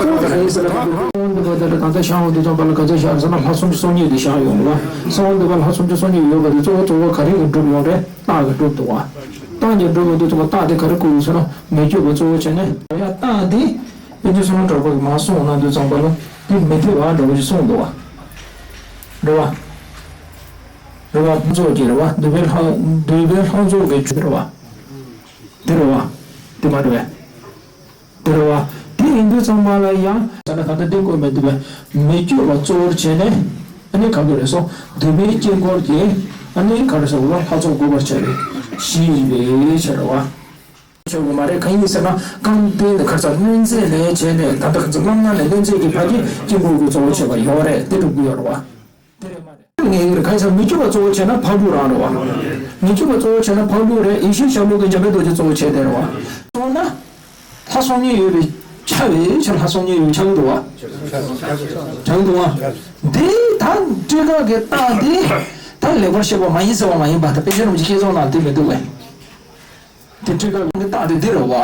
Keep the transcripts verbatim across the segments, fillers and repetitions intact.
གཙོ་བོ་དེ་ག་རེ་ཟེར་ན། གསང་བ་འདུས་པ་དེ་ལ་ད་ལྟ་བཤད་འོང་དུས་ཙམ་པ་ལ་ག་ཚོད་བཞག་ཟེར་ན། ལྷ་སུམ་ཅུ་སོ་གཉིས་དེ་བཞག་ཡོང་ལ། གསང་བ་འདུས་པ་ལྷ་སུམ་ཅུ་སོ་གཉིས་ཡོད་པ་དེ་གཙོ་བོ་གཙོ་བོ་ག་རེ་གིས་གྲུབ་ཡོང་རེད། རྟགས་ཀྱིས་གྲུབ་འདུག་བ། རྟགས་ཀྱིས་གྲུབ་ཡོང་དུས་ཙམ་པ་རྟགས་དེ་ག་རེ་བཀོད་ཡོད་ཟེར་ན། མི་བསྐྱོད་པ་གཙོ་བོ་བྱས་ནས། ཡ་རྟགས་དེ་པཎ་ཆེན་བསོད་ནམས་གྲགས་པ་གིས་མར་གསུངས་གནང་དུས་ཙམ་པ་ལ་དེ་མི་འཐད་པ་འདྲ་བོ་ཞིག་གསུངས་འདུག་བ། རེད་བ། རེད་བ། ལྷ་ཚོགས་ཀྱི་རེད་བ། འདུས་པའི་ལྷ། འདུས་པའི་ལྷ་ཚོགས་ཀྱི་རྒྱུད་རེད་བ། དེ་རེད་བ། དེ་མ་རེད་བས། དེ་རེད་བ། དེ་ཡིན་དུས་ཙམ་པ་ལ་ཡང་། ས་ན་ད་ལྟ་འདི་བཀོད་མི་འདུག་བས། མི་བསྐྱོད་པ་གཙོ་བོར་བྱས་ནས། ཨ་ནི་ག་གི་རེད་སོ། འདུས་པའི་དཀྱིལ་འཁོར་གྱི། ཨ་ནི་ག་རེ་ཟེར་བ། ལྷ་ཚོགས་བསྐོར་བར་བྱ་བའི་གཞི་ཡིན་པའི་ཕྱིར་རེད་བ། བྱ་དགོས་མ་རེད། གང་ཡིན་ཟེར་ན། རྐང་པའི་ག་རེ་ཟེར། གནོན་རྫས་ལས་བྱས་ནས། ད་ལྟ་ག་ཚོད་རྣམ་སྣང་ནས་གནོན་རྫས་ཀྱི་བར་གྱི་དཀྱིལ་འཁོར་གྱི་གཙོ་བོ་བྱས་པ་ཡོད་རེད། དེ་གྲུབ་ཀྱི་ཡོད་རེད་བ། དེ་རེད་མ་རེད། ངེས་ཀྱི་རེད། གང་ཡིན་ཟེར་ན་མི་བསྐྱོད་པ་གཙོ་བོ་བྱས་ན་འཕགས་ལུགས་རང་རེད་བ། མི་བསྐྱོད་པ་གཙོ་བོ་བྱས་ན་འཕགས་ལུགས་རེད། ཡེ་ཤེས་ཞབས་ལུགས་ཀྱི་འཇམ་དཔལ་རྡོ་རྗེ་གཙོ་བོ་བྱས་དེ་རེད་བ། སོང་ན། ལྷ་སོ་གཉིས་ཡོད་པའི་ཆ་བའི་ཕྱིར་ལྷ་སོ་གཉིས་ཡོད་པའི་ཆ་གི་འདུག་བ། ཆ་གི་འདུག་བ། འདི་ད་སྤྲུལ་སྐུ་གི་རྟགས་འདི་ད་ལེགས་པར་བཤད་པ་མ་ཡིན་ཟེར་བ་མ་ཡིན་པ། ད་པཎ་ཆེན་རིན་པོ་ཆེ་བསྐྱེད་རྫོགས་ནང་ལ་དེ་མི་འདུག་བས། དེ་སྤྲུལ་སྐུ་གི་རྟགས་དེ་འདི་རེད་བ།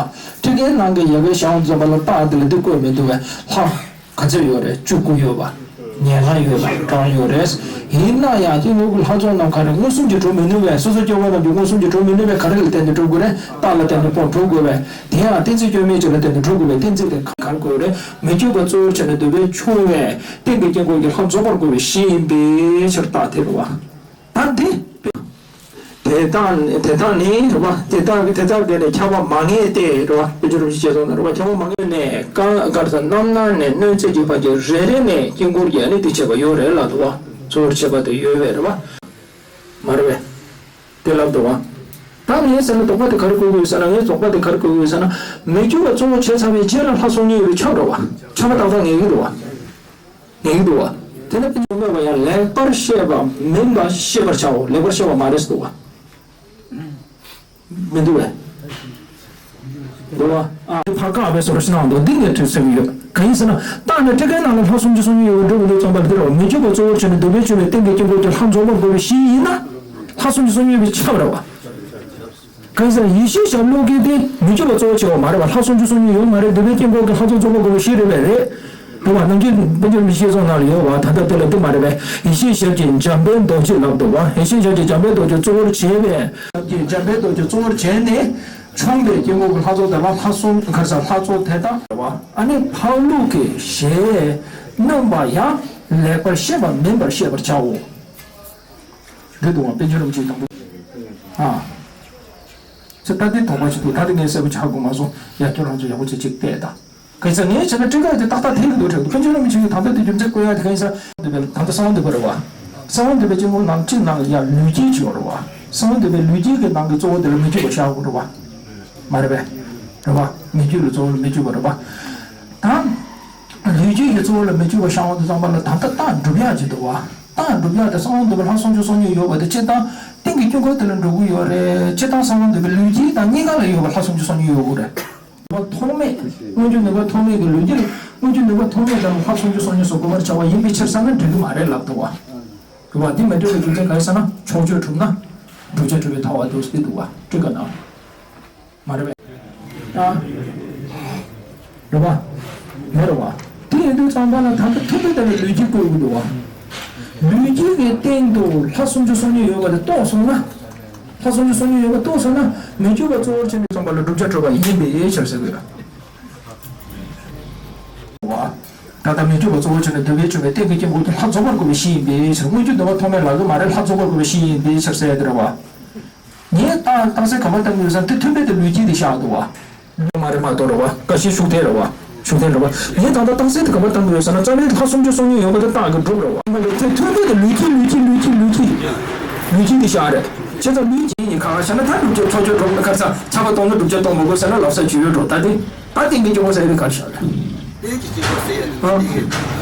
སྤྲུལ་སྐུའི་ནང་གི་ཡ་གིའི་ཞལ་འཛོམས་པ་ལ་རྟགས་འདི་ལ་འདི་བཀོད་མི་འདུག་བས། ལྷ་ག་ཚོད་ཡོད་རེད། བཅུ་དགུ་ཡོད་པ། ཉེར་ལྔ་ཡོད་པ་གང་ཡོད་རེད། ཡིན་ན་ཡང་དཀྱིལ་འཁོར་གྱི་ལྷ་ཚོགས་རྣམས་ག་རེ་མངོན་སུམ་གྱིས་གྲུབ་མི་ནུས་པས། སོ་སོ་སྐྱེ་བོ་རྣམས་ཀྱིས་མངོན་སུམ་གྱིས་གྲུབ་མི་ནུས་པས། ག་རེ་ལ་བརྟེན་ནས་གྲུབ་དགོས་རེད། རྟགས་ལ་བརྟེན་ནས་ཁོང་གྲུབ་དགོས་པས། དེ་ཡང་གཏན་ཚིགས་སྐྱོན་མེད་ཅིག་ལ་བརྟེན་ནས་གྲུབ་དགོས་པས། གཏན་ཚིགས་དེ་ག་རེ་དགོས་རེད། མི་བསྐྱོད་པ་གཙོ་བོར་བྱས་ནས་འདུས་པའི་ཕྱོགས་ནས་སྟེང་གི་དཀྱིལ་འཁོར་གྱི་ལྷ་རྫོགས་པར་དགོས་པའི་གཞི་ཡིན་པའི་ཕྱིར་རྟགས་དེ་རེད་བ། ད་འདི། དེ་དག་དེ་དག་ནི་རེད་བ། དེ་དག་དེ་དག་གི་ནི་ཁྱབ་པ་མ་ངེས་ཏེ་རེད་བ། དཔེ་ཆ་རིན་པོ་ཆེ་བསྐྱེད་རྫོགས་ནང་རེད་བ། ཁྱབ་པ་མ་ངེས་ནས་གང་ག་རེ་ཟེར། རྣམ་སྣང་ནས་གནོད་བྱེད་ཀྱི་བར་གྱི་རེ་རེ་ནས་དཀྱིལ་འཁོར་གྱི་ཨ་ནི་དེ་བྱས་པ་ཡོད་རེད་ལབ་འདུག་བ། གཙོ་བོར་བྱས་པ་དེ་ཡོད་པས་རེད་བ། མ་རེད་བས། དེ་ལབ་འདུག་བ། ད་ངས་ཟེར་ན་དོགས་པ་དེ་ག་རེ་བཀོད་ཀྱི་ཡོད་ཟེར་ན། ངས་དོགས་པ་དེ་ག་རེ་བཀོད་ཀྱི་ཡོད་ཟེར་ན། མི་བསྐྱོད་པ་གཙོ་བོ་བྱས་ཚར་བའི་རྗེས་ལ་ལྷ་སོ་གཉིས་ཡོད་པའི་ཆ་རེད་བ། ཆ་མ་ཏག་ཏག་ངེས་ཀྱི་འདུག་བ། ངེས་ཀྱི་འདུག་བ། དེ་ནས་དཔེ་ཆ་སྨོས་པ་ཡང་ལེགས་པར་བཤད་པ་མིན་པ་ཤེས་པར་བྱའོ། ལེགས་པར་བཤད་པ་མ་རེད་ཟེར་འདུག་བ། མི་འདུག་བས། འདུག་བ། ཨ། ཕར་བཀག་པའི་བཟོ་འདྲ་ཞིག་གནང་འདུག་འདི་ངས་དྲན་གསོ་གི་ཡོད། གང་ཡིན་ཟེར་ན། རྟགས་ནི་སྤྲུལ་སྐུའི་ནང་ལ་ལྷ་སུམ་ཅུ་སོ་གཉིས་ཡོད་པར་འགྲོ་དགོས་འདུག་བསམ་པ་ལ་འདི་རེད་བ། མི་བསྐྱོད་པ་གཙོ་བོར་བྱས་ནས་འདུས་པའི་ཕྱོགས་ནས་སྟེང་གི་དཀྱིལ་འཁོར་གྱི་ལྷ་རྫོགས་པར་དགོས་པའི་གཞི་ཡིན་ན། ལྷ་སུམ་ཅུ་སོ་གཉིས་ཡོད་པའི་ཆ་རེད་བ། གང་ཟེར་ཡེ་ཤེས་ཞབས་ལུགས་ཀྱི་དེ་མི་བསྐྱོད་པ་གཙོ་བོ་བྱས་པ་མ་རེད་བ། ལྷ་སུམ་ཅུ་སོ་གཉིས་ཡོད་མ་རེད། འདུས་པའི་དཀྱིལ་འཁོར་གྱི་ལྷ་ཚོགས་རྫོགས་པ་དགོས་པའི་གཞི་རེད་པས་རེད། རེད་བ། ནམ་རྒྱུན་དཔེ་ཆ་རིན་པོ་ཆེ་བསྐྱེད་རྫོགས་ནང་ལ་ཡོད་བ། ད་ལྟ་དེ་ལ་དེ་མ་རེད་པས། ཡེ་ཤེས་ཞབས་ཀྱི་འཇམ་དཔལ་རྡོ་རྗེ་ལབ་འདུག་བ། ཡེ་ཤེས་ཞབས་ཀྱི་འཇམ་དཔལ་རྡོ་རྗེ་གཙོ་བོར་བྱས་པས། ཞབས་ཀྱི་འཇམ་དཔལ་རྡོ་རྗེ་གཙོ་བོར་བྱས་ནས་བྱུང་བའི་དཀྱིལ་འཁོར་གྱི་ལྷ་ཚོགས་དེ་ལ་ལྷ་སུམ་ག་རེ་ཟེར། ལྷ་ཚོགས་དེ་དག་རེད་བ། ཨ་ནི་འཕགས་ལུགས་ཀྱི་ཞེས་སྨོས་པ་ཡང་ལེགས་པར་བཤད་པ་མིན་པར་ཤེས་པར་བྱའོ། འདི་འདུག་བ། པཎ་ཆེན་རིན་པོ་ཆེའི་དང་པོ། ཨ། ཚེ་ད་ལྟའི་དོགས་པ་ཞིག་འདུག་ད་ལྟ་ངས་གསལ་པོ་ཆགས་དགོས་མ་སོང་། ཡ། ཁྱོད་རང་ཚོ་ཡག་པོ་བྱེད་ཅིག་བལྟས་དང་། ག་ས་ངས་བྱས་ན་སྤྲུལ་སྐུ་དེ་ཏག་ཏག་དེ་གི་འདུག་དྲན་འདུག་པཎ་ཆེན་རིན་པོ་ཆེ་གིས་ད་ལྟ་དེ་རྒྱུ་མཚན་བཀོད་ཡ་དེ། ག་ཡིན་ཟེར་ན། འདུས་པའི་ད་ལྟ་གསང་བ་འདུས་པ་རེད་བ། གསང་བ་འདུས་པའི་དཀྱིལ་འཁོར་ནང་གཅིག་ནང་ཡ་ལུས་དཀྱིལ་ཅིག་ཡོད་རེད་བ། གསང་བ་འདུས་པའི་ལུས་དཀྱིལ་གྱི་ནང་གི་གཙོ་བོ་དེ་ལ་མི་བསྐྱོད་པ་བཞག་དགོས་རེད་བ། མ་རེད་པས། རེད་བ། མི་བསྐྱོད་ལ་གཙོ་བོ་ལ་མི་བསྐྱོད་པ་རེད་བ། ད་ལུས་དཀྱིལ་གྱི་གཙོ་བོ་ལ་མི་བསྐྱོད་པ་བཞག་འོང་དུས་ཙམ་པ་ལ་ད་ལྟ་རྟགས་སྒྲུབ་ཡག་ཅིག་འདུག་བ། རྟགས་སྒྲུབ་ཡག་དེ་གསང་བ་འདུས་པའི་ལྷ་སུམ་ཅུ་སོ་གཉིས་ཡོད་པ་དེ་སྤྱིར་བཏང་སྟེང་གི་དཀྱིལ་འཁོར་དེ་ལ་འགྲོ་གི་ཡོད་རེད། སྤྱིར་བཏང་གསང་བ་འདུས་པའི་ལུས་དཀྱིལ་དང་གཉིས་ཀ་ལ་ཡོད་པ་ལྷ་སུམ་ཅུ་སོ་གཉིས་ཡོད་དགོས་རེད། ཐོགས་མེད། མངོན་གྱུར་ནུས་པ་ཐོགས་མེད་ཀྱི་ལུས་དཀྱིལ། མངོན་གྱུར་ནུས་པ་ཐོགས་མེད་དང་ལྷ་སུམ་ཅུ་སོ་གཉིས་སུ་བགོ་བར་བྱ་བ་ཡིན་པའི་ཕྱིར་ཟེར་ན་འགྲིག་གི་མ་རེད་ལབ་འདུག་བ། རེད་བ། འདི་མི་འགྲིག་པའི་རྒྱུ་མཚན་ག་རེ་ཟེར་ན་ཕྱོགས་ཆོས་གྲུབ་ན་བསྒྲུབ་བྱ་གྲུབ་པའི་ཐལ་བ་འདུག་ཟེར་འདུག་བ། འགྲིག་ག་ན། མ་རེད་པས། ཨ། རེད་བ། མེད་རེད་བ། དེ་ཡིན་དུས་ཙམ་པ་ལ་ད་ལྟ་ཐོགས་མེད་ལྟ་བུའི་ལུས་དཀྱིལ་བཀོད་དགོས་འདུག་བ། ལུས་དཀྱིལ་གྱི་སྟེང་དུ་ལྷ་སུམ་ཅུ་སོ་གཉིས་ཡོད་པ་དེ་རྟོགས་སོང་ན། ལྷ་སུམ་ཅུ་སོ་གཉིས་ཡོད་པ་རྟོགས་སོང་ན་མི་འགྱུར་བ་གཙོ་བོར་བྱས་ནས་ཙམ་པ་ལ་བསྒྲུབ་བྱ་གྲུབ་པ་ཡིན་པའི་ཕྱིར་ཟེར་དགོས། བ། ད་ལྟ་མི་འགྱུར་བ་གཙོ་བོར་བྱས་ནས་འདུལ་བའི་ཆོས་མེད་སྟེང་གི་དཀྱིལ་འཁོར་གྱི་ལྷ་རྫོགས་པར་བཀོད་པའི་གཞི་ཡིན་པའི་ཕྱིར། མངོན་གྱུར་འདུལ་བ་ཐོགས་མེད་ལབ་ཀྱི་མ་རེད། ལྷ་རྫོགས་པར་བཀོད་པའི་གཞི་ཡིན་པའི་ཕྱིར་ཟེར་ཡ་དེ་རེད་བ། ངས་རྟགས་རྟགས་གསལ་ག་པར་བཏང་གི་ཡོད་ཟེར་ན་དེ་ཐོགས་མེད་དེ་ལུས་དཀྱིལ་དེ་བཞག་འདུག་བ། མ་རེད་མ་གཏོགས་རེད་བ། ཀ་ཤིའི་ཤུགས་ཐེངས་རེད་བ། ཤུགས་ཐེངས་རེད་བ། ངས་ད་ལྟ་རྟགས་གསལ་དེ་ག་པར་བཏང་གི་ཡོད་ཟེར་ན་རྩ་བའི་ལྷ་སུམ་ཅུ་སོ་གཉིས་ཡོད་པ་དེ་རྟགས་ཀྱིས་གྲུབ་རེད་བ། མ་རེད་དེ་ཐོགས་མེད་དེ་ལུས་དཀྱིལ་ལུས་དཀྱིལ་ལུས་དཀྱིལ་ལུས་དཀྱིལ། ལུས་དཀྱིལ་དེ་བཞག་རེད། བྱས་ཙང་ལུས་དཀྱིལ་ཡིན་གང་བཞག་ན་ད་བསྒྲུབ་བྱ་ཕྱོགས་ཆོས་གྲུབ་ན་ཁ་སང་ཁྱབ་པ་སྟོང་ན་བསྒྲུབ་བྱ་སྟོང་མི་དགོས་ཟེར་ན་ལབ་ས་ཅིག་ཡོད་འགྲོ། ད་དེ། ད་སྟེང་གི་དཀྱིལ་འཁོར་ཟེར་ཡ་དེ་ག་རེ་བཞག་རེད། སྟེང་གི་དཀྱིལ་འཁོར་ཟེར་ཡ་ནི་ཨ། དེ་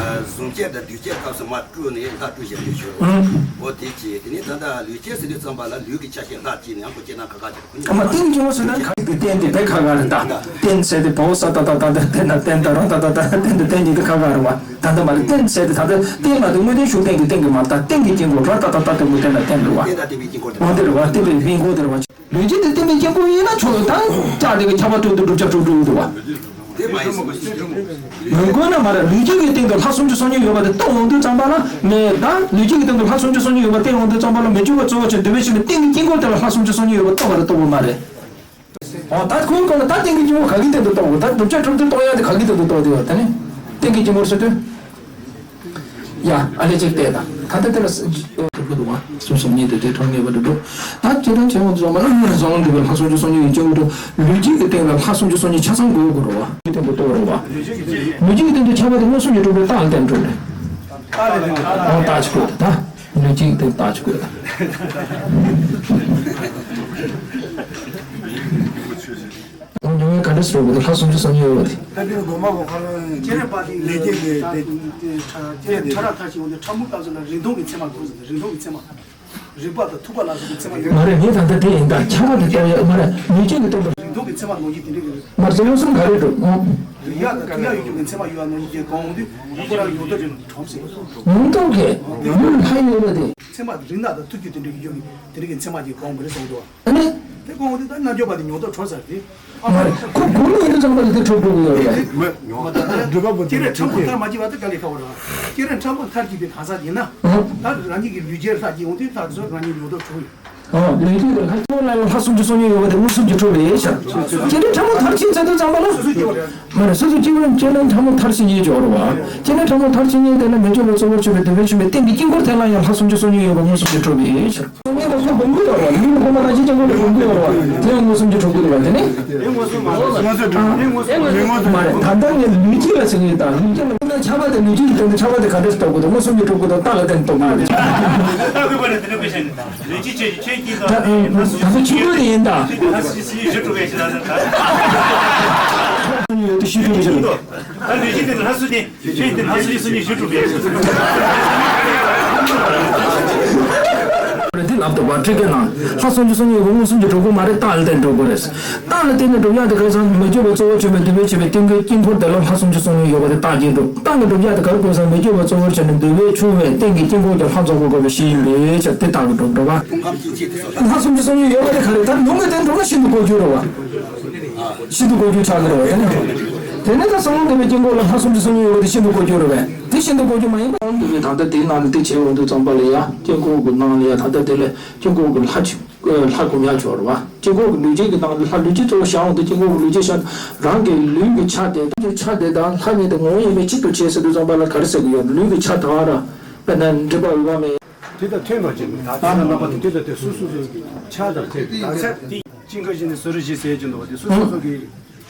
གཟུང་བྱེད་དང་འདུས་བྱེད་སྐབས་སུ་མ་སྤྲུལ་ནས་ལྷ་སྤྲུལ་བཞག་ཡོད་ཞུ། ཨ། འོ་དེ་ཅི། དེ་ནས་ད་ལྟ་ལུས་དཀྱིལ་ཟེར་དུས་ཙམ་པ་ལ་ལུས་ཀྱི་ཆ་ཤས་ལྷར་བསྐྱེད་ནས་ཡང་ཁོ་སྐྱེ་ན་ཁ་ཁ་ཅིག་ཨ་མ་སྟེང་གི་དཀྱིལ་འཁོར་ཟེར་ན་ག་རེ་རྟེན་དེ་དེ་ཁ་ཁ་རེད་ད། རྟེན་ཟེར་དེ་བའོ་ས་ད་ད་ད་ད་རྟེན་ད་རྟེན་ད་རང་ད་ད་ད་རྟེན་དེ་རྟེན་གྱི་དེ་ཁ་ཁ་རེད་བ། ད་ལྟ་མ་རེད་རྟེན་ཟེར་དེ་ད་ལྟ་རྟེན་མ་དེ་དངོས་བསྟན་ཤུགས་བསྟན་གྱི་རྟེན་གྱི་མ་ད་རྟེན་གྱི་དཀྱིལ་འཁོར་ར་ད་ད་ད་དེ་དངོས་བསྟན་ལ་རྟེན་རེད་བ། རྟེན་དང་བརྟེན་པའི་དཀྱིལ་འཁོར་དེ་འོ་དེ་རེད་བ། རྟེན་པའི་དཀྱིལ་འཁོར་དེ་རེད་བ། ལུས་དཀྱིལ་དེ་རྟེན་པའི་དཀྱིལ་འཁོར་ཡིན་ན་ཆོག་ད་ལྕགས་དེ་གི་ཁྱབ་པ་སྟོན་དུ་བསྒྲུབ་བྱ་གྲུབ་འགྲོ་གི་འདུག་བ། དེ་མ་ཡིན་སོང་། མི་དགོས་ན་མ་རེད། ལུས་དཀྱིལ་གྱི་སྟེང་དུ་ལྷ་སུམ་ཅུ་སོ་གཉིས་ཡོད་པ་དེ་རྟོགས་འོང་དུས་ཙམ་པ་ལ་མེད་ད། ལུས་དཀྱིལ་གྱི་སྟེང་དུ་ལྷ་སུམ་ཅུ་སོ་གཉིས་ཡོད་པ་བསྟན་འོང་དུས་ཙམ་པ་ལ་མི་འགྱུར་བ་གཙོ་བོར་བྱས་འདུལ་བའི་ཆོས་མེད་སྟེང་གི་དཀྱིལ་འཁོར་དེ་ལ་ལྷ་སུམ་ཅུ་སོ་གཉིས་ཡོད་པ་རྟོགས་པ་རེད་རྟོགས་པ་མ་རེད། འོ་ད་ཁོའི་སྐོར་ལ་ད་སྟེང་གི་དཀྱིལ་འཁོར་ག་གི་སྟེང་དུ་རྟོགས་དགོས། ད་བསྒྲུབ་བྱ་གྲུབ་དུས་རྟོགས་ཡ་དེ་ག་གི་སྟེང་དུ་རྟོགས་དེ་ཡོད་ད་ནི། སྟེང་གི་དཀྱིལ་འཁོར་ཟེར་དུས། ཡ། ཨ་ལས་ཅིག་བལྟས་དང་ད་ལྟ་དེ་ལ་ས་ཇི་ཨོ་དེ་ཕུ་འདུག་བ། སུམ་སོང་ཉིད་དུ་དེ་ཐོག་ངེས་པར་དུ་འགྲོ། ད་ཇི་ལྟར་བྱས་འོང་དུ་བྱུང་བ་ལ་སྔོན་ལ་གསང་བ་འདུས་པའི་ལྷ་སུམ་ཅུ་སོ་གཉིས་ཡིན་ཀྱང་འགྲོ། ལུས་དཀྱིལ་གྱི་སྟེང་ལ་ལྷ་སུམ་ཅུ་སོ་གཉིས་ཆ་ཚང་དགོས་དགོས་རེད་བ། ལུས་སྟེང་དུ་རྟོགས་རེད་བ། ལུས་དཀྱིལ་གྱི་སྟེང་དུ་ཁྱབ་པ་དེ་མངོན་སུམ་གྱིས་གྲུབ་པའི་རྟགས་ལ་བརྟེན་འགྲོ་རེད། རྟགས་ལ་བརྟེན་འགྲོ། ཨོ་རྟགས་ཅིག་དགོས་ད། ལུས་དཀྱིལ་གྱི་སྟེང་རྟགས་ཅིག་དགོས་ད། ཉུང་བའི་ག་འདྲ་ཟེར་བ་དེ་ལྷ་སུམ་ཅུ་སོ་གཉིས་ཡོད་པ་དེ། ད་དེ་དགོན་པ་གོ་ཁ་ལ་སྐྱེ་རེ་པ་དེ་ལས་སྐྱེས་ཀྱི་དེ་ཕྲ་རགས་མཐར་ཕྱིན་འོང་དུས་ཕྲ་མོའི་སྐབས་སུ་ལ་རིང་ཐུང་གི་མཚན་མ་དགོས་ཟེར། རིང་ཐུང་གི་མཚན་མ། རིག་པ་དང་ཐུབ་པ་ལ་སོགས་པའི་མཚན་མ་ཡོད། མ་རེད་ངས་ད་ལྟ་དེ་ཡིན་ད་ཁྱབ་པ་དེ་རྟོགས་ཡ་མ་རེད་ལུས་ཅན་གྱི་སྟོན་པ། རིང་ཐུང་གི་མཚན་མ་ནང་བཞིན་དེ་འདྲ་གི་རེད། མ་རེད་ལུགས་སྲོལ་ག་རེ་འགྲོ་ཨང་། རིག་ཡ་དང་ཐུབ་ཡ་ཡོད་རྒྱུ་གི་མཚན་མ་ཡོད་པ་ནང་བཞིན་གྱི་གང་འོང་དུས་ཁོ་རང་ཡོད་དོ་ཅིག་གྲོམ་ཟེར་བ། ཡོད་དོ་གི་ཡོད་ལྷ་ཡོད་པ་དེ། མཚན་མ་རིག་སྣ་དང་ཐུབ་རྒྱུ་དེ་འདྲ་གི་ཡོད་གི་དེ་འདྲ་གི་མཚན་མ་ཅིག་གང་གི་རེད་གསུངས་འདུག་ཨ་ནི། དེ་གོང་དེ་ད་རྣལ་འབྱོར་པ་དེ་ཉོ་ཐོག་འཕྲོ་ཚར་ཏེ། ཨ་མ་རེད། ཁོ་གོང་ནས་ཡིན་དུས་ཙམ་པ་ལ་དེ་འཕྲོ་འགྲོ་གི་ཡོད་རེད། སྐྱེ་རེ་ཕྲ་མོ་མཐར་མ་སྐྱེས་པ་དེ་དཀའ་ལས་ཁག་པོ་རེད། སྐྱེ་རེ་ཕྲ་མོ་མཐར་སྐྱེས་པའི་གང་ཟག་ཡིན་ན། ད་རང་ཉིད་ཀྱི་ལུས་སྐྱེས་ལྷ་སྐྱེས་འོང་དུས་ལྷ་དེ་ཚོ་རང་ཉིད་ཉོ་ཐོག་འཕྲོ་ཡོད། ཨ་ལུས་སྐྱེས་ལ་ལྷ་སྐྱེས་ལ་ཡང་ལྷ་སུམ་ཅུ་སོ་གཉིས་ཡོད་པ་དེ་མངོན་སུམ་གྱིས་གྲུབ་རེད་ཤག་སྐྱེ་རེ་ཕྲ་མོ་མཐར་ཕྱིན་ཚར་དུས་ཙམ་པ་ལ། སོ་སོ་སྐྱེ་བ་རེད། མ་རེད། སོ་སོ་སྐྱེ་བ་རེད། སྐྱེ་རེ་ཕྲ་མོ་མཐར་ཕྱིན་ཉིད་འཇོག་རེད་བ། སྐྱེ་རེ་ཕྲ་མོ་མཐར་ཕྱིན་ཉིད་དེ་ལ་མི་འགྱུར་བའི་གཙོ་བོར་གྱུར་པའི་འདུལ་བའི་ཆོས་མེད་སྟེང་གི་དཀྱིལ་འཁོར་དེ་ལ་ཡང་ལྷ་སུམ་ཅུ་སོ་གཉིས་ཡོད་པ་མངོན་སུམ་གྱིས་གྲུབ་པའི་ཕྱིར། སངས་རྒྱས་ལ་སོགས་སྒོམ་དགོས་ཡོད་རེད་བ། ལུས་ཁོ་མ་ན་ཅི་ཅང་ཁོ་ལ་སྒོམ་དགོས་ཡོད་རེད་བ། དེ་ཡང་མངོན་སུམ་གྱིས་གྲུབ་དགོས་རེད་བ། དེ་ནི། དེ་མངོན་སུམ་མ་རེད། མངོན་སུམ་གྲུབ། དེ་མངོན་སུམ་མ་རེད། ད་ལྟ་ངས་ལུས་དཀྱིལ་ལ་ཟེར་གྱི་ཡོད་ད། ལུས་དཀྱིལ་ལ་ཁྱབ་པ་དེ་ལུས་དཀྱིལ་གྱི་སྟེང་དུ་ཁྱབ་པ་དེ་ག་འདྲས་སུ་རྟོགས་དགོས་དང་མངོན་སུམ་གྱིས་གྲུབ་དགོས་དང་རྟགས་ལ་བརྟེན་རྟོགས་དགོས་རེད། ད་ལྟ་ཆོས་གོས་དེ་ཡིན་ད། ཡོད་དེ་ཤེས་ཐུབ་པའི་ཕྱིར་ན། ཡོད་དེ་ཤེས་ཐུབ་པའི་ཕྱིར། ད་ལུས་དཀྱིལ་དེ་ལྷ་སུ་དེ། ཆོས་དེ་ལྷ་སུ་ཡི་སུ་ཡི་ཞུ་གྲུབ་པས། འདི་ལབ་འདུག་བ། ཁྲིད་མཁན་ནང་ལྷ་སུམ་ཅུ་སོ་གཉིས་ཡོད་པ་མངོན་སུམ་གྱིས་གྲུབ་ཀྱི་མ་རེད། རྟགས་ལ་བརྟེན་གྲུབ་དགོས་རེད། རྟགས་ལ་བརྟེན་ནས་གྲུབ་ཡག་དེ་ག་རེ་ཟེར་ན་མི་འགྱུར་བ་གཙོ་བོར་གྱུར་པའི་འདུལ་བའི་ཆོས་མེད་སྟེང་གི་དཀྱིལ་འཁོར་དེ་ལ་ལྷ་སུམ་ཅུ་སོ་གཉིས་ཡོད་པ་དེ་རྟགས་ཀྱིས་གྲུབ། རྟགས་ཀྱིས་གྲུབ་ཡག་དེ་ག་རེ་དགོས་ཟེར་ན་མི་འགྱུར་བ་གཙོ་བོར་བྱས་ནས་འདུལ་བའི་ཆོས་མེད་སྟེང་གི་དཀྱིལ་འཁོར་གྱི་ལྷ་རྫོགས་པར་བཀོད་པའི་གཞི་ཡིན་པའི་ཕྱིར་དེ་རྟགས་ཀྱིས་གྲུབ་འགྲོ་བ། ལྷ་སུམ་ཅུ་སོ་གཉིས་ཡོད་པ་དེ་ག་རེ་ད་ལུང་གིས་བསྟན་གྲུབ་ན་ཤིན་ཏུ་གོ་རྒྱུ་རེད་བ། ཤིན་ཏུ་གོ་རྒྱུ་ཆགས་ཀྱི་རེད་བ། དེ་ནི། དེ་ནི་ད་གསང་བ་འདུས་པའི་དཀྱིལ་འཁོར་ལ་ལྷ་སུམ་ཅུ་སོ་གཉིས་ཡོད་པ་དེ་ཤིན་ཏུ་གོ་རྒྱུ་རེད་བས། དེ་ཤིན་ཏུ་གོ་རྒྱུ་མ་ཡིན་པ། གསང་བ་འདུས་པའི་ད་ལྟ་དེའི་ནང་ལ་དེ་བྱས་ཡོང་དུས་ཙམ་པ་ལ་ཡ་དཀྱིལ་འཁོར་གྱི་ནང་ལ་ཡ་ད་ལྟ་དེ་ལས་དཀྱིལ་འཁོར་གྱི་ལྷ་ཅིག་ལྷ་སྒོམ་ཡག་ཆོག་རེད་བ། དཀྱིལ་འཁོར་གྱི་ལུས་སྐྱེས་ཀྱི་ནང་ལ་ལྷ་ལུས་སྐྱེས་གཙོ་བོ་བཞག་འོང་དུས་དཀྱིལ་འཁོར་གྱི་ལུས་སྐྱེས་བཞག་རང་གི་ལུས་ཀྱི་ཆ་དེ་དང་ཆ་དེ་དང་ལྷ་གཉིས་དེ་ངོ་བོ་ཡིན་པས་གཅིག་ཏུ་བྱས་ཟེར་དུས་ཙམ་པ་ལ་ག་རེ་ཟེར་གྱི་ཡོད། ལུས་ཀྱི་ཆ་དང་ར་དཔེར་ན་འགྲིབ་པ་འོད་དཔག་མེད། དེ་དང་མཐུན་པ་ཅིག་ད་ལྟ་རྣམ་པ་དེ་དེ་དང་དེ་སོ་སོ་སོ་གི་ཆ་དང་དེ་དག་ཚད་དེ་ཅིང་ཀ་བཞི་ནས་ཟུར་བཞི་ཟེར་གྱི་འདུག་བ། དེ་སོ་སོ་སོ་གི་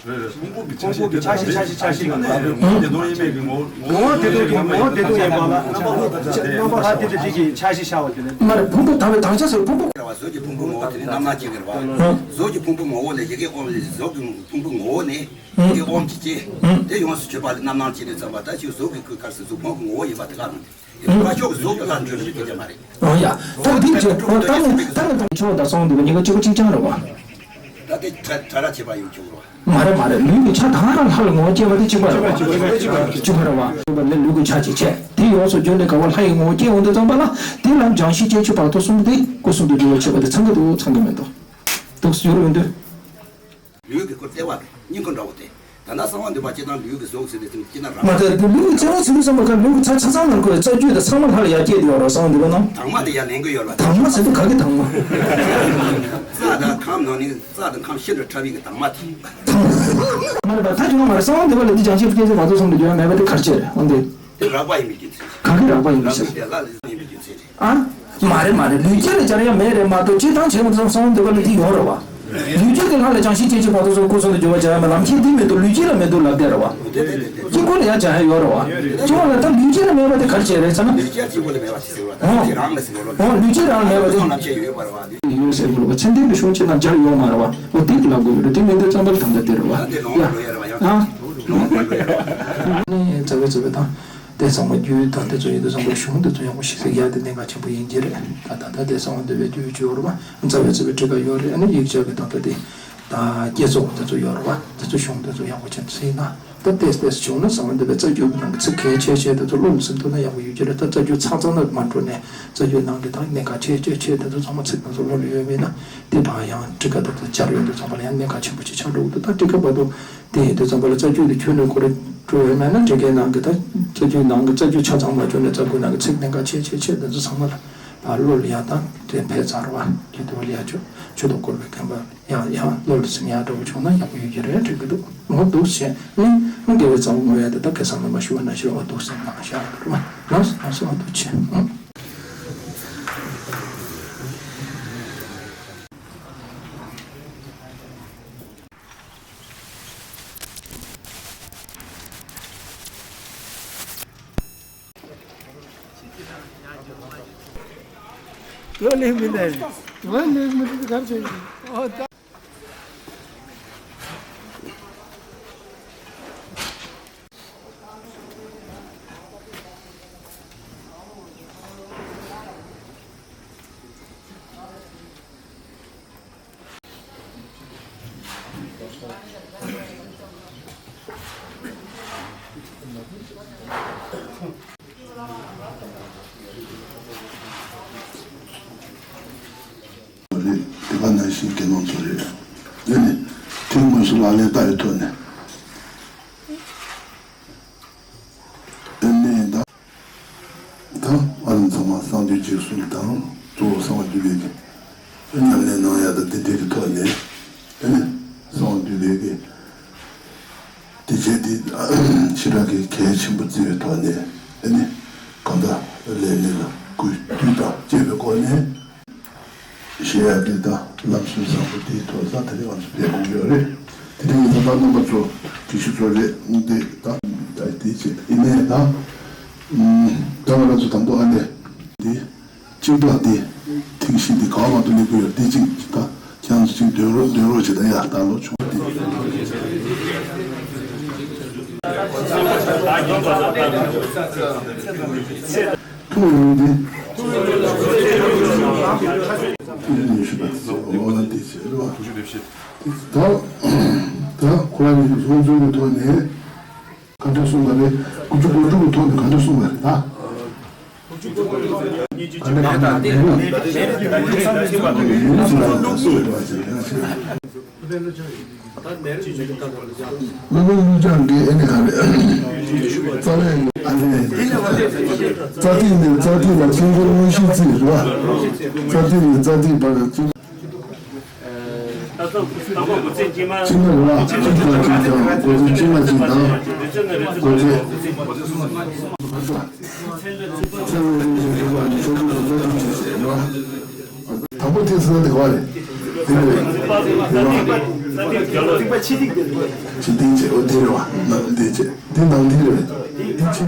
ཕུང་པོ་གི་ཆ་ཤས་ཆ་ཤས་ཆ་ཤས་ཀྱི་ངོ་བོ་དེ་དོན་ཡིན་པའི་གི་ངོ་བོ་ངོ་བོ་དེ་དོན་གྱི་ངོ་བོ་དེ་དོན་ཡིན་པ་ལ་རྣམ་པ་ལྷ་དེ་དང་དེ་གི་ཆ་ཤས་ཤར་བ་དེ་ལས། མ་རེད། ཕུང་པོ་དག་པའི་དག་ཆ་ཟེར་ཕུང་པོ། རེད་བ། གཟུགས་ཀྱི་ཕུང་པོའི་ངོ་བོ་དེ་ནི་རྣམ་སྣང་ཅན་གྱི་རེད་བ། གཟུགས་ཀྱི་ཕུང་པོའི་ངོ་བོ་ལས་ཡི་གེ་ཨོཾ་ལས་གཟུགས་ཀྱི་ཕུང་པོའི་ངོ་བོ་ནི་ཡི་གེ་ཨོཾ་གྱི་སྐྱེ། དེ་ཡོངས་སུ་གྱུར་པ་ལས་རྣམ་སྣང་སྐྱེས་ནས་ཙམ་པ་ད་ཅིག་གཟུགས་ཀྱི་སྐུའི་ཁར་སོ་གཟུགས་ཕུང་གི་ངོ་བོ་ཡིན་པ་དེ་ག་རང་དེ། ཁ་ཕྱོགས་ཀྱི་ཟོག་གི་ལྷ་འདྲེན་ལ་སྐད་ཆ་མ་རེད། ཨོ་ཡ། ད་འདི་བྱས་ཨོ་ད་ནི་ད་ནི་ད་ཆོག་ད་སོང་འདུག་ག་ཉི་མ་གཅིག་པ་གཅིག་རྐྱང་རེད་བ། ད་དེ་ཁྲ་ཁྲ་ར་བྱེད་པ་ཡོད་ཀྱང་རོ། མ་རེད་མ་རེད། ལུས་ཀྱི་ཆ་དང་ར་ལྷ་ལ་ངོ་བོ་སྐྱེ་བ་དེ་གཅིག་པ་རེད་བ། གཅིག་པ་རེད་བ། ལས་ལུས་ཀྱི་ཆ་གཅིག་བྱས་དེ་ཡོངས་སུ་བསྒྱུར་ནས་ག་བ་ལྷ་ཡི་ངོ་བོ་སྐྱེ་འོང་དུས་ཙམ་པ་ལ་དེ་ལ་འབྱུང་བཞི་སྐྱེ་མཆེད་བར་དོ་གསུམ་དེ་སྐུ་གསུམ་དུ་འགྲོ་བའི་ཆོས་པ་དེ་ཚང་གི་འདུག་ཚང་གི་མི་འདུག་འདུག་སེ་ཡོད་རེད་འདུག་ལུས་ཀྱི་སྐུ་ལྟེ་བ་གི་སྙིང་ཁུ་འདྲ་བོ་དེ། ད་ལྟ་གསང་བ་འདུས་པ་སྤྱི་དང་ལུས་ཀྱི་ཟོག་ཟེར་དེ་ཚིག་སྤྱི་ན་རང་མ་ལྟར་གྱི་ལུས་ཀྱི་རྩེ་མོ་ཚིག་གསུམ་པ་ཁ་ལུས་ཀྱི་ཚ་ཆ་ཚང་ནང་ཁོའི་རྩ་རྒྱུད་དེ་ཚང་མ་ལྷ་ལ་ཡར་སྐྱེས་དེ་ཡོད་རོགས་གསང་བ་འདུས་པ་ནང་། དྭངས་མ་དེ་ཡར་ལེན་གི་ཡོད་ལ། དྭངས་མ་ཟེར་དུས་ག་གི་དྭངས་མ། རྩ་དང་ཁམས་ནང་ནས་རྩ་དང་ཁམས་ཤིན་ཏུ་ཕྲ་བའི་གི་དྭངས་མ་དེ། མ་རེད་པ་ད་ཁྱོད་མ་རེད་གསང་བ་འདུས་པ་ལ་འདི་བྱང་ཆུབ་སྐྱེ་ཚེ་མ་ཐུབ་གསུམ་དུ་འགྱུར་བ་མེད་པ་དེ་ག་རེ་བྱས་རེད་འོན་ཏེ། དེ་རགས་པ་ཡིན་པའི་རྒྱུ་མཚན། ག་གི་རགས་པ་ཡིན་པའི་རྒྱུ་མཚན། རགས་པ་དེ་ལ་ལ་ཡིན་པའི་རྒྱུ་མཚན་རེད། ཨ། མ་རེད་མ་རེད། ལུས་སྐྱེས་ལ་སྦྱར་ཡ་མེད་རེད་མ་གཏོགས་སྤྱིར་བཏང་བྱས་པ་དང་གསང་བ་འདུས་པ་ལ་དེ་ཡོད་རེད་བ། ལུས་སྐྱེས་ཀྱི་ལྷ་ལ་བྱང་ཆུབ་སྐྱེ་མཆེད་བར་དོ་གསུམ་སྐུ་གསུམ་དུ་འགྱུར་བ་སྦྱར་ཡ་མེད། ལམ་ཁྱེར་འདི་མི་འདུག་ལུས་སྐྱེས་ལ་མི་འདུག་ལབ་བསྡད་རེད་བ། དཀྱིལ་འཁོར་ལ་ཡ་སྦྱར་ཡ་ཡོད་རེད་བ། སྤྱི་བོ་ལ་ད་ལུས་སྐྱེས་ལ་མེད་པ་དེ་ག་རེ་བྱས་རེད་ཟེར་ན། ལུས་སྐྱེས་སྤྱི་བོ་ལ་མེད་པ་དེ་ཟེར་བ་དང་ལུས་སྐྱེས་རང་ལ་ཟེར་བ་ལ། ཨོ་ལུས་སྐྱེས་རང་ལ་མེད་པ་དེ། ལམ་ཁྱེར་ཡོད་ཡོད་པ་རེད་བ། ཡོད་ཟེར་དགོས་རེད་བ། ཚེ་འདས་ཀྱི་གཞུང་ཅིག་ན་སྦྱར་ཡོད་མ་རེད་བ། ཨོ་དེ་ལབ་དགོས་ཡོད་རེད། དེ་མི་འདུག་བསམ་པ་ལ་ད་ལྟ་དེ་རེད་བ། ད་དེ་ལོང་ཡ་རེད་བ་ཡང་། ཨ། ལོང་ཡ་རེད་བ་ཡང་། ནི་རྩ་བའི་རྩ་བའི་དང་། དེ་ཚང་མ་རྒྱུད་དང་དེ་ཚོ་ཡིན་དུས་ཚང་མ་གཞུང་དེ་ཚོ་ཡག་པོ་ཞིག་གཟིགས་ཡ་དེ་གནད་འགག་ཆེན་པོ་ཡིན་གྱི་རེད། ད་ད་ལྟ་དེ་གསང་བ་འདུས་པའི་རྒྱུད་བརྗོད་རེད་བ། རྩ་བའི་རྩ་བའི་ཁྲིད་ཀ་ཡོད་རེད། ཨ་ནི་ཡིག་ཆ་གི་ད་ལྟ་དེ་ད་བསྐྱེད་རྫོགས་དེ་ཚོ་ཡོད་རེད་བ། དེ་ཚོ་གཞུང་དེ་ཚོ་ཡག་པོ་ཅན་དུ་གཟིགས་ན་ད་ཏེས་ཏེས་བྱུང་ན་གསང་བ་འདུས་པའི་རྩ་རྒྱུད་ཀྱི་ནང་གི་ཚིག་གལ་ཆེ་ཆེ་དེ་ཚོ་བློ་ལ་ཟིན་ཐུབ་ན་ཡག་པོ་ཡོད་ཀྱི་རེད། ད་རྩ་རྒྱུད་ཚང་ཚང་ན་མ་འགྲོ་ནས་རྩ་རྒྱུད་ནང་གི་ད་གནད་འགག་ཆེ་ཆེ་ཆེ་དེ་ཚོ་ཚང་མ་ཚིག་དེ་ཚོ་བློ་ལ་ཡོད་མེད་ན་དེ་བག་ཡང་ཁྲིད་ཀ་དེ་ཚོ་སྦྱར་ཡོང་དུས་ཚང་མ་ལ་ཡང་གནད་འགག་ཆེན་པོ་ཅིག་ཆགས་འགྲོ་གི་འདུག་ད་ཁྲིད་ཀ་བར་དུ། དེ་ཡིན་དུས་ཙམ་པ་ལ་རྩ་རྒྱུད་དེ་ཁྱོན་ནས་ཁོ་རང་འགྲོ་ཡོད་མེད་ན་དེ་གའི་ནང་གི་ད་རྩ་རྒྱུད་ནང་གི་རྩ་རྒྱུད་ཆ་ཚང་མ་ཁྱོན་ནས་རྩ་རྒྱུད་ནང་གི་ཚིག་གནད་འགག་ཆེ་ཆེ་ཆེ་དེ་ཚོ་ཚང་མ་ལ་བློ་ལ་ཡ་དང་དེ་འཕེལ་ཚར་བ་དེ་དེ་བ་ལ་ཡ་ཆོས་ཆོས་དང་འཁོར་བའི་མཁན་པ་ཡང་ཡང་བློ་ལ་ཟིན་ཡ་འདྲ་བོ་བྱུང་ན་ཡག་པོ་ཡོད་ཀྱི་རེད་འགྲིག་གི་འདུག་འོ་འདུག་བྱས་ནས་ཨ་དགེ་བའི་རྩ་བ་བསྔོ་ཡ་དེ་ད་ཁ་སང་ནང་མ་ཞུ་བ་ན་ཞུ་བ་འདུག་སེམས་ནང་བཞག་འདུག་ར་མ་ལགས་སོ་འདུག་བྱས། ལོ་ལེགས་མི་འདུག་ལོ་ལེགས་མི་འདུག་ག་རེ་བྱས་ཡིན། ཨོ་ད། རེད། དེ་ག་ནང་བཞིན་དགེ་སློང་ཚོ་རེད། དེ་ནི་ཐུན་དངོས་སུ་ལག་ལེན་བསྟར་བའི་ཐོག་ནས། ཨ་ནི་ད། ད་ཨ་རུ་ཚང་མ་གསང་འདུས་རྗེས་གསུམ་དང་གཙོ་བོ་གསང་བ་འདུས་པའི་གི་ཉམས་ལེན་གནང་ཡ་ད་དེ་འདྲའི་གི་ཐོག་ནས་ཨ་ནི་གསང་བ་འདུས་པའི་གི་དེ་བྱས་ཏེ་ཞེ་དྲག་གི་གལ་ཆེན་པོ་བརྩི་བའི་ཐོག་ནས་ཨ་ནི་གང་ལྟར་ལས་ནི་ལ་གུས་བཏུད་དང་བཅས་པའི་སྒོ་ནས། ཞེས་ཡ་འདི་དང་ལམ་སྲོལ་བཟང་པོ་དེའི་ཐོག་ས་དེ་རིང་ང་ཚོ་ཕེབས་དགོས་ཡོད་རེད། དེ་རིང་ཡིན་ན་ད་རྣམ་པ་ཚོ་དྲི་ཤུ་ཚོ་རེད་འདི་ད་ད་དེ་བྱེད་ཡིན་ནའི་ད་ད་ང་རང་ཚོ་དང་པོ་ཨ་ནེ་འདི་གཅིག་པ་འདི་ཐིག་ཤི་འདི་གང་མ་གཏོགས་ལེགས་པོ་ཡོད་འདི་གཅིག་ད་ཁྱེད་རང་ཚོ་གཅིག་འདོན་རོགས་འདོན་རོགས་བྱེད་ད་ཡ་ད་ལོ་ཆུང་འདི། ཐུགས་ཡོང་འདི། ཐུགས་ཡོང་ཞུ་བ་འོ་ན་འདི་བྱེད་རེད་བ། ད་ད་ཁོ་རང་གི་བཟོ་བཟོ་གི་ཐོག་ནས་ག་འདྲ་གསུངས་པ་རེད། དགུ་བཅུ་གོ་དྲུག་གི་ཐོག་ནས་ག་འདྲ་གསུངས་པ་རེད་ད། ག་འདྲ་ག་འདྲ་མེད་ན་མེད་ན་ཟེར་བ་ད་གསུངས་པ་རེད་བ། ད་ནེ་རུ་ཅན་གྱི་ད་ད་ལ་ཡ། སློབ་དཔོན་ཀླུ་ལྕམ་གྱིས་ཨེ་ནི་ག་རེ། རྩ་བའི་ཨ་ནི། རྩ་ཐིག་ནས་རྩ་ཐིག་ལ་དཀྱིལ་འཁོར་དངོས་གཞི་རྩིས་རེད་བ། རྩ་ཐིག་ནས་རྩ་ཐིག་བར་ལ་དཀྱིལ། ད་ཚོ་ད་ཁོ་སྒོ་ཚད་གཅིག་མ། གཅིག་མ་རེད་བ། གཅིག་དང་གཅིག་དང་སྒོ་ཚད་གཅིག་མ་གཅིག་དང་། རུ་ཅན་ནས་རུ་ཅན་སྒོ་ཚད། དང་པོ་དེ་ཟེར་ན་དེ་ག་བ་རེད། དེ་རེད། དེ་རེད། ཕྱི་ཐིག་བྱས་འོ་དེ་རེད་བ། ནང་དེ་བྱས་དེ་ནང་དེ་རེད། དེ་ཕྱི།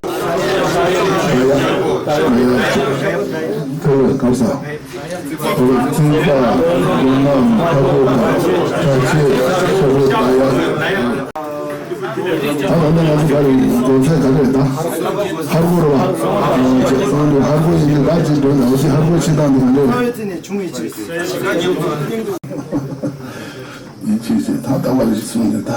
ཡ་ཡ་ཡ་ཡ། དེ་རེད་གང་ཟག་དེ་རེད། བཙུན་པ་མདོ་སྔགས་ཁ་པོ་དང་གྲྭ་ཆས་ཁ་པོ་ད་ཡ། ད་ང་ཚོ་ག་རེ་དགོས་ཚད་ག་རེ་ད། ཧར་གོ་རེད་བ། ཨ་ཅེ་སང་དུ་ཧར་གོ་ཡིན་དུས་ད་ཅིག་འགྲོ་ནས་འོ་ཅི་ཧར་གོ་ཆེ་སྟངས་དུ་ག་འདྲ་རེད། ཡིན་ཆེ་ཆེ་ད་ད་བ་རེ་ཞིག་གསུངས་ནས་ད།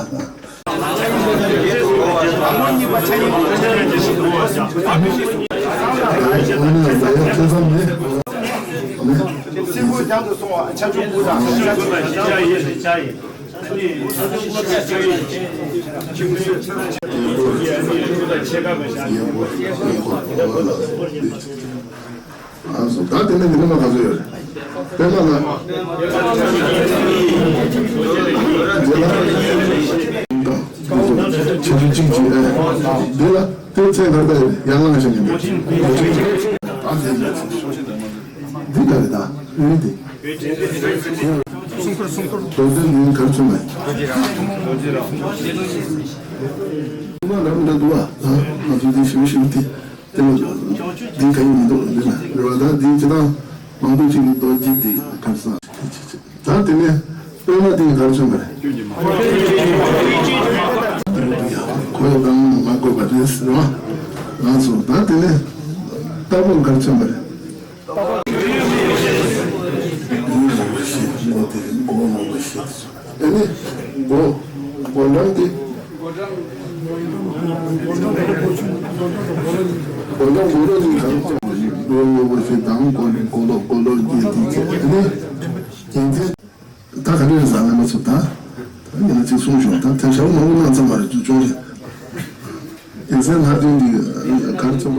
ཨ་སོ་ད་དེ་ནས་མི་ལ་མ་ག་ཚོད་ཡོད་རེད། པད་མ་ལ། རྗེ་ལ། ཆེ་ཆུང་གཅིག་གཅིག་ཨེ། འདི་ལ་དེ་ཚེ་གར་ད་ཡར་ལངས་ཤིང་ཡིན་པས། འདི་ག་རེ་ད་འོན་ཏེ། རྡོ་རྗེ་འདི་གར་ཚུད་མ་ཡིན། ང་རང་འདྲ་འདུག་ཨ། ང་ཚོ་འདི་ཞིམ་ཞིམ་དེ། དེ་ལ་འདི་ག་ཡིན་མི་འདུག་འདི་ན་རེ་བ་ད་འདི་ཅི་དང་མང་པོ་ཅིག་གི་རྡོ་རྗེ་འདི་གར་སོང་། ད་དེ་ནས་པད་མ་འདི་གར་བྱུང་བ་རེད། ཁོ་ཡང་དང་མ་དགོས་པ་རེད་ཟེར་བ། ང་ཚོ་ད་དེ་ནས་རྟ་ཕོ་གར་བྱུང་བ་རེད། ཡུལ་མང་པོ་ཞིག་མགོ་དེ་མགོ་མང་པོ་ཞིག་སོང་། ཨ་ནི་མགོ་མགོ་འགྲམ་དེ། མགོ་འགྲམ་མགོ་ལོག་གཉིས་གང་ཙམ་མགོ་མང་པོ་ཞིག་དང་མགོ་མགོ་ལོག་མགོ་ལོག་རྒྱས་དེ་བྱས་ཨ་ནི་རྒྱན་ཚན། ད་ག་འདྲ་རེད་ཟེར་ན་ང་ཚོ་ད་ད་ཡིན་ན་ཅིག་གསུངས་བྱུང་། ད་ཐེབས་ཞྭ་མང་པོ་གནང་ཚང་མ་རེད་ཅུང་ཅུང་རེད། རྒྱལ་མཚན་ལྷ་ལྡན་གྱི་གར་ཚོགས།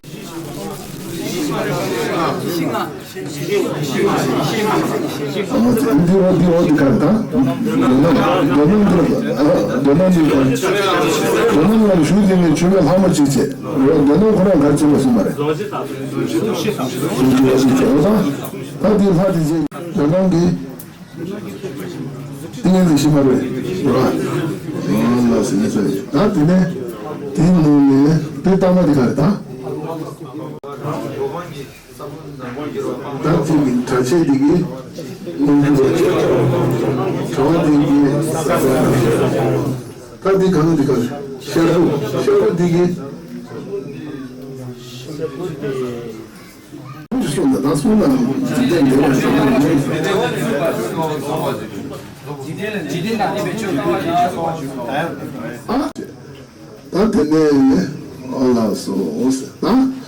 འདི་འོ་འདི་འོ་འདི་གར་ད། འདོད་སྣང་འདོད་སྣང་འདི་འདོད་སྣང་འདི་གར། འདོད་སྣང་འདི་གར། འདོད་སྣང་ལ་ཞུགས་དེ་ནས་ཆོས་པའི་ལྷག་མ་གཅིག་བྱས། འདོད་སྣང་ཁོ་རང་གར་ཚུད་པ་ཞིག་མ་རེད། ད་འདི་ལྷ་དེ་བྱས་འདོད་སྣང་གི་ཏིང་ངེ་འཛིན་ཤེས་པ་རེད། རེད་བ། ལ་ཟིན་ཚེ་ད་དེ་ནས་དེའི་ནང་ནས་དེ་ལྟ་མ་དེ་ག་རེད་ད། ད་དེ་གི་གྲྭ་ཆས་དེ་གི་རྔོན་པ་རེད། གྲྭ་པ་དེ་གི་ད་དེ་གང་དེ་ག་རེད། ཤར་བུ་ཤར་བུ་དེ་གི། གསུངས་ན་ད་གསུངས་ན་འཇིག་རྟེན་འདི་ལ་ཨ། ད་དེ་ནས་ཨ་ལགས་སོ་ཟེར་ད།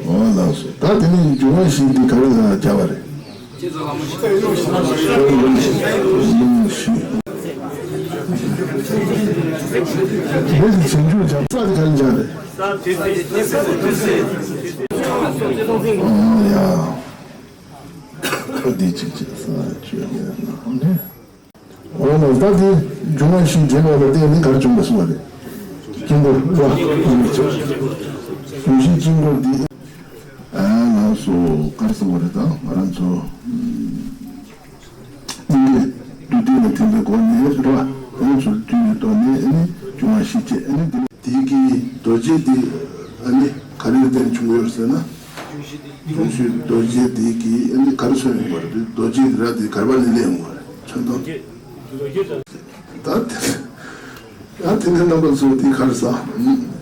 ཨོ་ལགས་སོ། ད་དེ་ནས་འབྱུང་བ་བཞི་འདི་ག་རེ་ལ་སྦྱར་བ་རེད། རླུང་བཞི། རེད་དེ་བྱང་ཆུབ་སྦྱར་ས་དེ་ག་རེ་སྦྱར་རེད། ཨོ་ཡ། ཁ་འདི་གཅིག་གཅིག་ས་བཅོས་ཡོད་ན་ནི། འོ་ན་ད་དེ་འབྱུང་བ་བཞི་འདྲེས་པ་ལ་བརྟེན་ནས་ག་རེ་བྱུང་བ་གསུངས་པ་རེད། དཀྱིལ་འཁོར་ར། འབྱུང་བཞི་དཀྱིལ་འཁོར་འདི། ཨ་ལགས་སོ་ག་རེ་གསུངས་པ་རེད་ད་ང་རང་ཚོ། སྙིང་རྗེ་བདུད་སྡིག་ལ་ཐིམ་པའི་སྒོ་ནས་རེད་བ། ཨ་ནི་ཚུར་བསྡུས་ནས་གཏོར་ནས་ཨ་ནི་འབྱུང་བ་བཞི་བྱས་ཨ་ནི་འདི་ལ། དེ་གི་རྡོ་རྗེ་འདི་ཨ་ནི་ག་རེ་ལ་བརྟེན་བྱུང་ཡོད་ཟེར་ན། འབྱུང་བཞི་རྡོ་རྗེ་འདི་གི་ཨ་ནི་ག་རེ་མཚོན་ཡོང་བ་རེད། རྡོ་རྗེ་འདི་ར་འདི་གར་པ་ནས་སླེབས་ཡོང་བ་རེད། མཚོན་སྟངས། ད་དེ་ད་དེ་ནས་རྣམ་པ་ཚོ་འདི་གར་ས་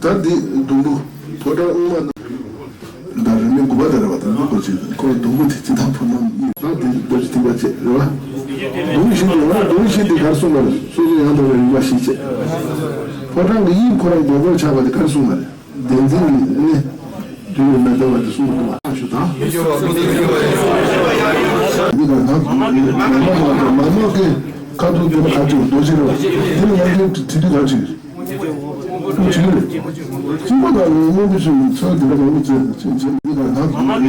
ད་འདི་ཟླུམ་པོ་ཕོ་བྲང་དབུ་མ་ན། ད་རིང་མིན་དགུ་པ་དེ་རེད་བ། དང་པོ་གོ་ཆེ་ཁོ་ཟླུམ་པོ་དེ་སྤྱི་དང་ཕོ་ནང་གཉིས་ད་དེ་རྡོ་རྗེ་ཐིགས་པ་བཅས་རེད་བ། ཟླུམ་བཞི་དེ་ང་ཟླུམ་བཞི་དེ་གར་གསུངས་པ་རེད། སོ་སོ་ཡང་དག་པའི་རིག་པ་བཞི་བཅས། ཕོ་བྲང་གི་དབྱིབས་ཁོ་རང་མགོ་སྐོར་ཆགས་པ་དེ་གར་གསུངས་པ་རེད། བདེན་འཛིན་གྱི་ནི་དུས་ཡོད་མེད་ལྟ་བ་དེ་གསུངས་པ་རེད་བ། ཞུ་དང་། འདི་གར་ན་མ་མ་གི་ཁ་ཐུག་དེ་ལ་ག་ཅིག་རྡོ་རྗེ་རེད་བ། དེ་ལ་ཡང་དེ་དྲི་དུས་ག་ཅིག་ཅི་རེད། ཅི་མ་ལ་ལུང་མང་པོ་ཞིག་ཚོད་འདི་ལ་མང་པོ་བཙལ་ཅི་ཅི་འདི་ལ་ན་མ་མ་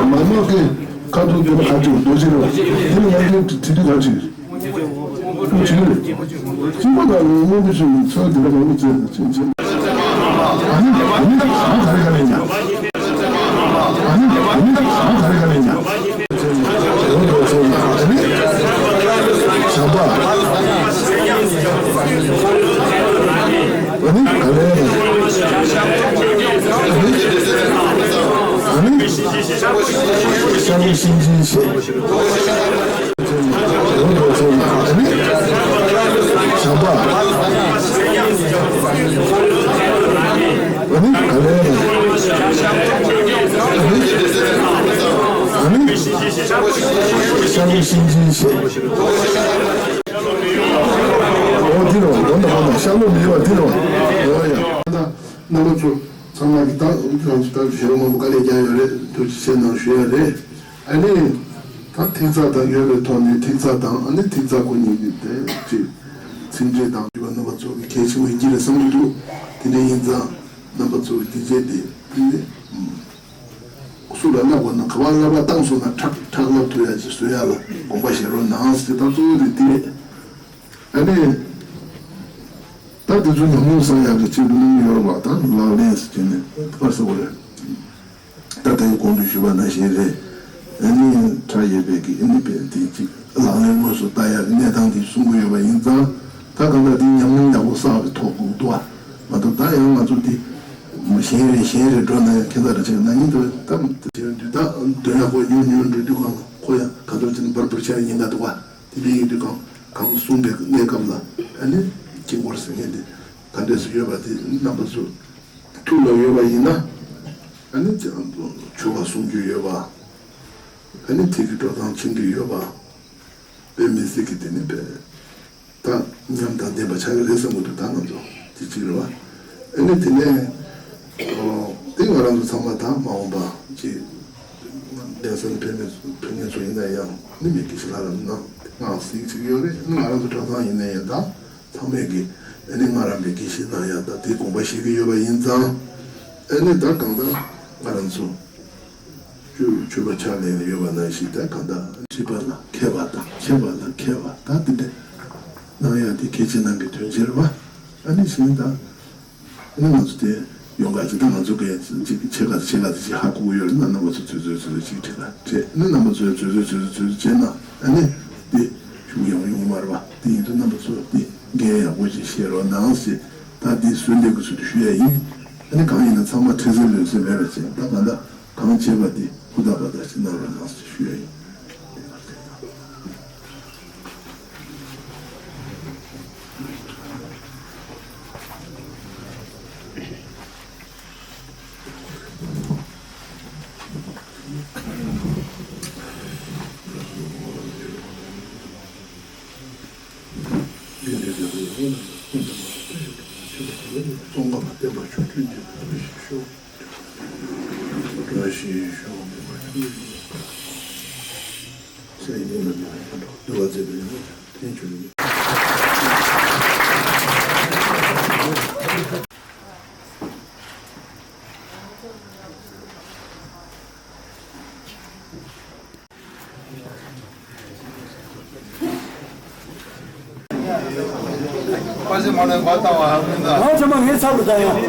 མ་མ་གི་ཁ་ཐུག་འདི་ལ་ཁ་ཐུག་རྡོ་རྗེ་རེད་བ། འདི་ལ་ཡང་དེ་དྲི་དུས་ག་ཅི་ཅི་རེད། ཅི་མ་ལ་ལུང་མང་པོ་ཞིག་ཚོད་འདི་ལ་མང་པོ་བཙལ་ཅི་ཅི་ཨ་ནི་ཨ་ནི་ཨ་ག་རེ་ག་རེ་ཡིན་ན། ཨ་ནི་ཨ་ནི་ཨ་ག་རེ་ག་རེ་ཡིན་ན། བྱམས་པ། ཨ་ནི་ག་ལེ། ཨ་ནི་ཨ་ནི། སེམས་ཅན་ཞེས། བྱམས་པ། ཨ་ནི་ག་ལེར། ཨ་ནི་ཨ་ནི་ཤ་ལུག་སེམས་ཅན་ཞེས། འོ་འདི་རེད་བ། མདོ་དང་མདོ་དང་ཤ་ལུག་མི་ཡོད་པ་འདི་རེད་བ། འོ་ཡ། རྣམ་པ་ཚོ་ཚང་མ་གི་ད་རང་ཚོ་ད་ཞལ་ལག་མང་པོ་དཀའ་ལས་རྒྱག་ཡོད་རེད། ཐུགས་རྗེ་ཆེ་གནང་ཞུ་ཡ་རེད། ཨ་ནི་ད་ཐིག་རྩ་དང་ཡོད་པའི་ཐོག་ནས་ཐིག་རྩ་དང་ཨ་ནི་ཐིག་རྩ་ཁོ་གཉིས་ཀྱི་དེ་ཅིག་ཚིག་འགྲེལ་དང་བརྒྱུད་པ་རྣམ་པ་ཚོ་གི་གལ་ཆེན་པོ་ཡིན་གྱི་རེད་བསམ་གྱི་འདུག་དེ་འདྲ་ཡིན་ཙང་རྣམ་པ་ཚོ་གི་དེ་རྗེས་དེ་དེ་ནི་སུ་ལ་བསླབ་དགོས་ན་ག་པར་བསླབ་པ་བཏང་སོང་ན་ཁྲག་ཁྲག་བསླབ་ཐུབ་ཡ་ཅིག་བཟོ་ཡ་ལ་དགོངས་པ་བཞེས་རོགས་གནང་ཟེར། ད་གཙོ་བོ་དེ་དེ་རེད། ཨ་ནི། ད་དེ་ཚོ་ཉམས་མྱོང་བསགས་ཡག་གི་ཆེད་དུ་གནང་གི་ཡོད་རེད་བ། ད་ལག་ལེན་ཟེར་གྱི་ནི་ཕར་ཟེར་བ་རེད། ད་ལྟའི་གོང་དུ་ཞུས་པ་ནང་བཞིན་རེད། ཨ་ནི་ཁྲག་ཡོད་པའི་གི་ཨ་ནི་བས་དེ་གཅིག་ལག་ལེན་དངོས་སུ་བསྟར་ཡག་གི་གནས་སྟངས་དེ་གསུང་གི་ཡོད་པ་ཡིན་ཙང་། ད་གང་ལྟར་དེ་ཉམས་མྱོང་ཡག་པོ་བསགས་པའི་ཐོག་གི་འདུག་བ། མ་གཏོགས་ད་ཡང་ང་ཚོ་དེ་གཞན་རེ་གཞན་རེ་འགྲོ་ན་ཡང་ཁྱད་མཚར་རེ་ཆེ་ན་ཡིན་འདུག་ད་དེ་དུས་ད་འདོན་ཡག་པོ་ཉུང་ཉུང་འགྲོ་དུས་གང་ཁོ་ཡང་ག་ཚོད་ཅིག་འབར་འབུར་ཆགས་ཡིན་ད་འདུག་བ། དེ་འདྲ་ཡིན་དུས་གང་གང་གསུངས་པའི་གནས་སྐབས་ལ་ཨ་ནི་དཀྱིལ་འཁོར་ཟེར་མཁན་དེ་ག་འདྲས་སུ་ཡོད་པ་དེ་རྣམ་པ་ཚོ་ཐུགས་ལ་ཡོད་པ་ཡིན་ན་ཨ་ནི་ཆོ་ག་གསུང་རྒྱུ་ཡོད་པ་ཨ་ནི་དེ་གི་འགྲོ་སྟངས་མཁྱེན་གྱི་ཡོད་པ་དཔེ་མི་སྲིད་ཀྱི་དེ་ནི་དཔེ་ད་ཉམས་དང་ལྡན་པ་ཆགས་ཀྱི་རེད་བསམ་གྱི་འདུག་ད་ང་ཚོ་དེ་གཅིག་རེད་བ། ཨ་ནི་དེ་ནས་ཨོ་དེ་ང་རང་ཚོ་ཚང་མ་ད་མ་འོངས་པ་ཅིག་གདན་ས་ནས་ཕེབས་མཁན་ཕེབས་མཁན་ཚོ་ཡིན་ན་ཡང་ནི་མི་དགེ་བཤེས་ལྷ་རམས་ནང་སྔགས་གཟིགས་བྱེད་ཀྱི་ཡོད་རེད། ང་རང་ཚོ་གྲྭ་ཚང་ཡིན་ན་ཡང་ད་ཚང་མས་ཀྱི་ཨ་ནི་སྔགས་རམས་པའི་དགེ་བཤེས་གནང་ཡག་ད་དེ་དགོངས་པ་བཞེས་ཀྱི་ཡོད་པ་ཡིན་ཙང་། ཨ་ནི་ད་གང་ལྟར་ང་རང་ཚོ་སྤྱོད་སྤྱོད་པ་ཕྱག་ལེན་ཡོད་པ་ནང་བཞིན་ད་གང་ལྟར་བྱེད་པ་ལ་མཁས་པ་དང་མཁས་པ་ལ་མཁས་པ་ད་དེ་འདྲ་གནང་ཡག་དེ་གལ་ཆེ་གནང་གི་དོན་ཆེ་རེད་བ། ཨ་ནི་གཞན་ད། ཨ་ནི་ང་ཚོ་དེ་ཡོང་ག་ཅིག་ད་ང་ཚོ་གས་ཅིག་ཆེ་ག་ཆེ་ག་དེ་ཅིག་ཧ་གོ་གི་ཡོད་རེད་ན་རྣམ་པ་ཚོ་ཚོད་ཚོད་ཚོད་ཚོད་ཅིག་དྲི་ག་དྲི། ཨ་ནི་རྣམ་པ་ཚོས་ཚོད་ཚོད་ཚོད་ཚོད་ཚོད་བྱས་ན་ཨ་ནི་དེ་ཤུགས་ཡོང་ཡོང་མ་རེད་བ། དེ་ཡིན་དུས་རྣམ་པ་ཚོ་དེ་འགན་ཡག་པོ་ཅིག་བཞེས་རོགས་གནང་ཞེས་ད་དེ་གསོལ་འདེབས་ཀྱི་ཚུལ་དུ་ཞུ་ཡ་ཡིན། ཨ་ནི་གང་ཡིན་ན་ཚང་མ་ཁྲེལ་ཟེར་ལོས་ཟེར་མེད་པ་བྱས་ད་གང་ལྟར་གང་བྱེད་པ་དེ་ཧུར་ཐག་པ་ཐག་ཅིག་གནང་རོགས་གནང་ཞེས་ཞུ་ཡ་ཡིན། ང་ཚང་མ་ངའི་ཚབ་ཏུ་ད་ཡོང་།